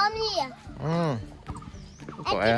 Umm. Tawh e.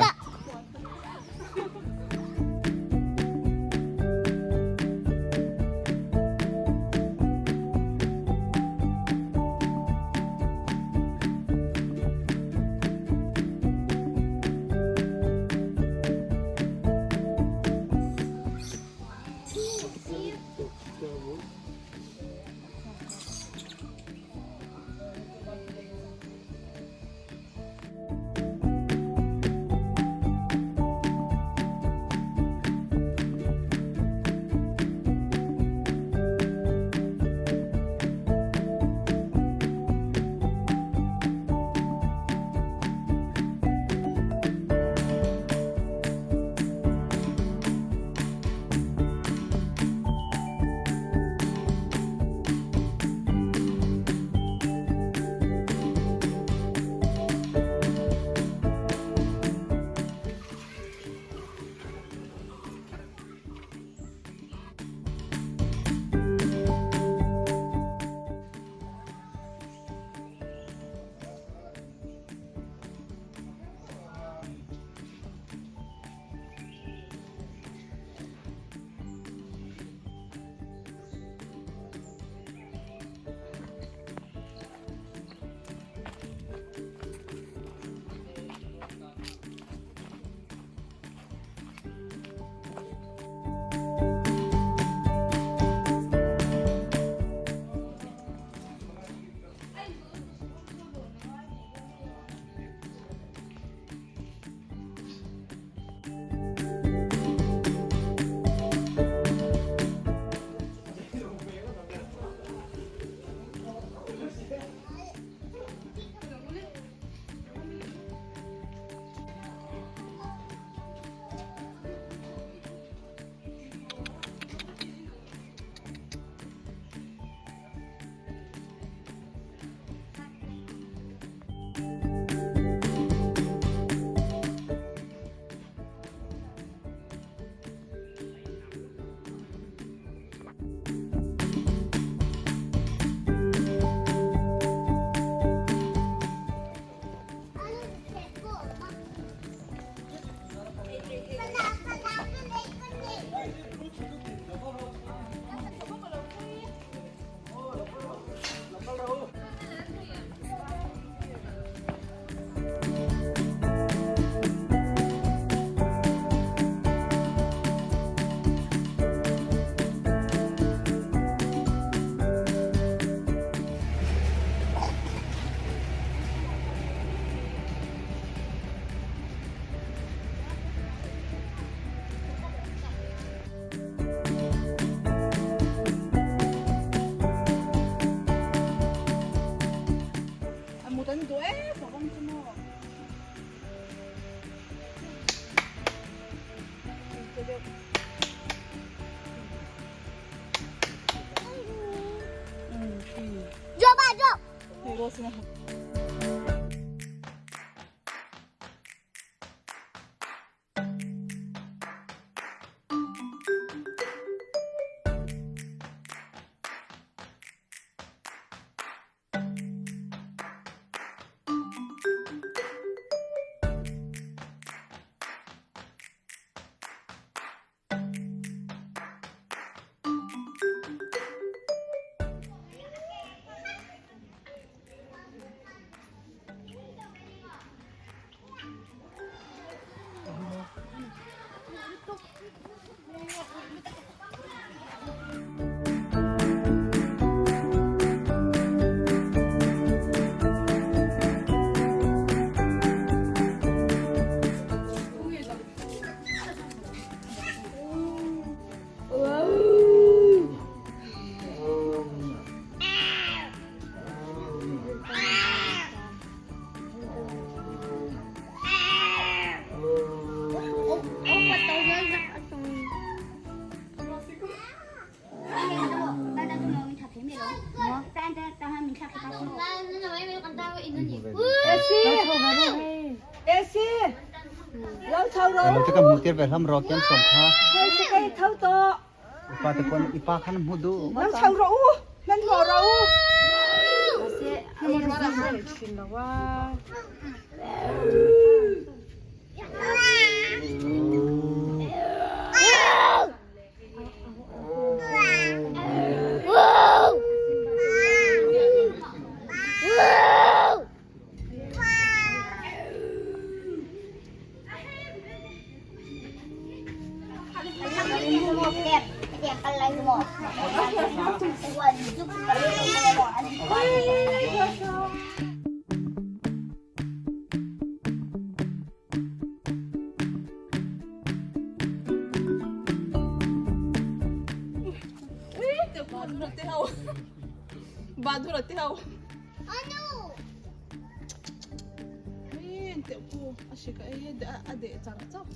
Alo te ka hmu tir ve hlam ro kian som kha. Ipa te pon ipa khan hmu du. Nan chho ro u. Nan ho ro u. Badura te ho. Min te ku a shika e a de char char.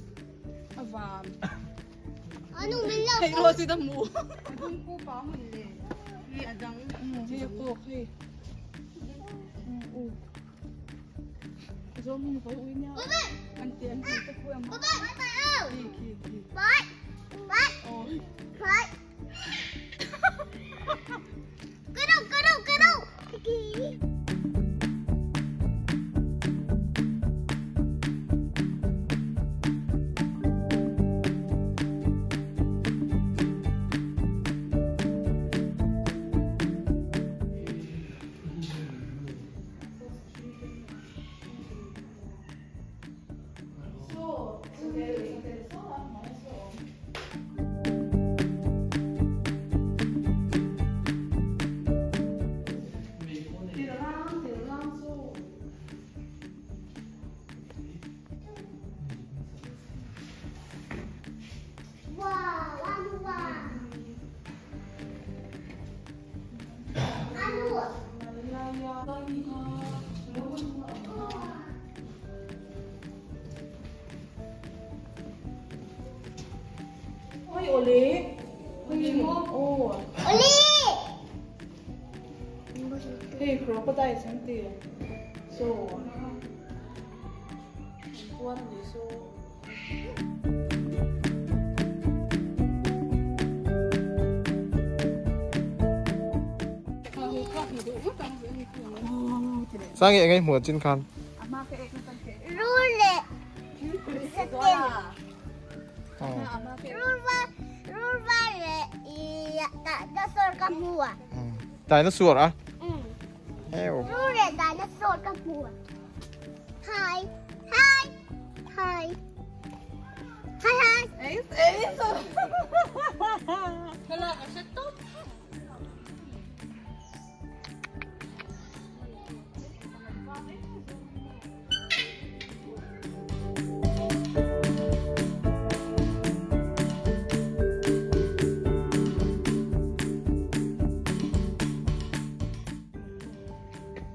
Avam. Anu min lo. Hei ro si da mu. Adung ku pa mun le. Hi adang. Hi ko khi. U. Zo mun ko ui nya. An te an te ku am. Khi khi khi. Bye. Bye. Oh. Bye. Go go go go. So, so there so so. Tiralang, tiralang so. Wow, ano ba? Ano? Oi, ole. Oi, oh. Uli! Hey, crocodile something. So, one is so. Sangi ngai hmuh chin khan. Rule! Satin. Oh. Rule rule le dinosaur ka mua. Dinosaur a? Mm. Heo. Rule dinosaur ka mua. Hi. Hi. Hi. Hi hi. É isso, é isso. Hala, kasi to.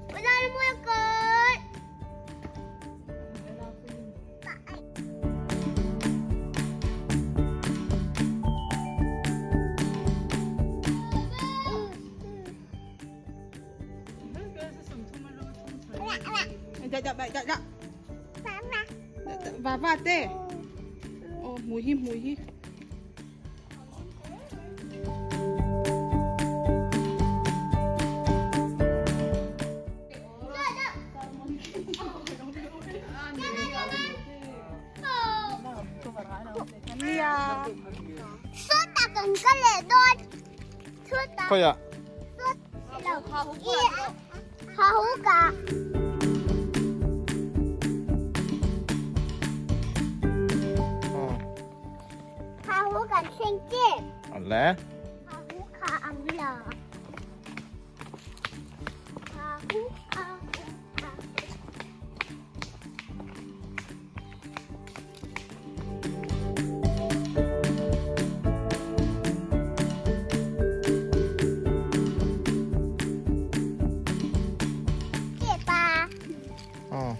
Wala na mo yung card. Da da da da. Va va te. Oh, mùi hi mùi hi. Suta kan kale don. Suta. Khoya. Hahuka. Oh. Hahuka singkit. Alle. Hahuka amla. Hahuka. Pa. Oh.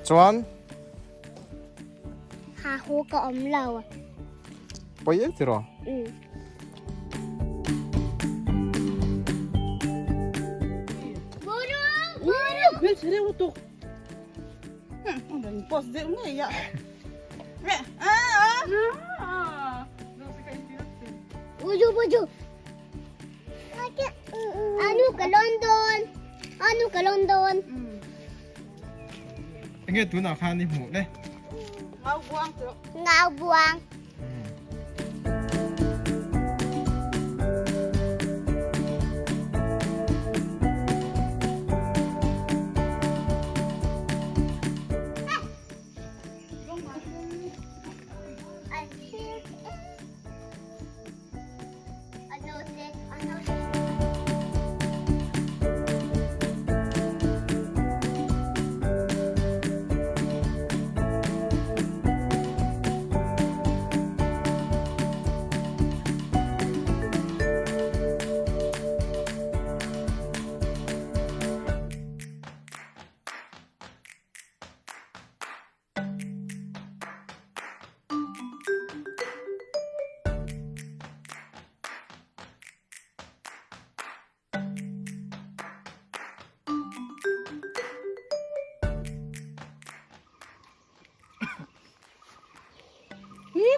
Chuan Hahuka amla. poi e tiro. Burung, burung. Bil chere utuk. Ang post de ngai ya. Ah ah. Buju, buju. Anu ke London. Anu ke London. Nge tu na khan ni hmu le. Ngau buang tu. Ngau buang.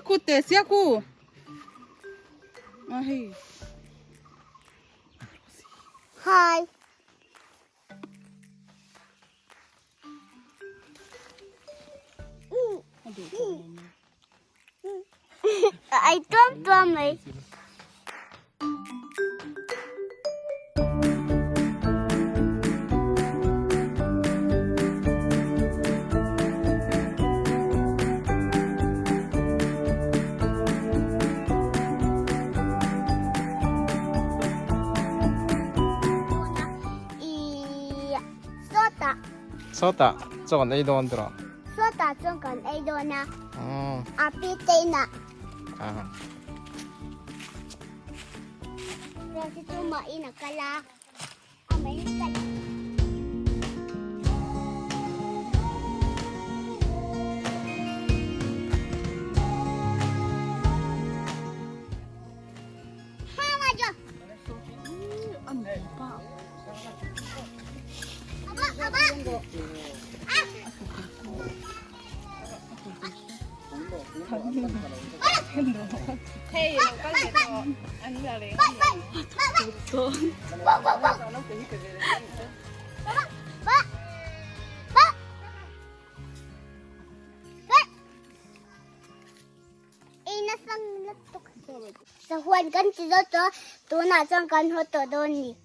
Khu te sia khu. A hei. Hi. Ai tuam tuam mai. Sawtah chaw kan ei dawn tawh. Sawtah chuan kan ei dawn a. A pi te inah. Rose chu mah in a kal a. A mai kal. Sahuan kan ti zo tawh tunah chuan kan haw tawh dawn ni.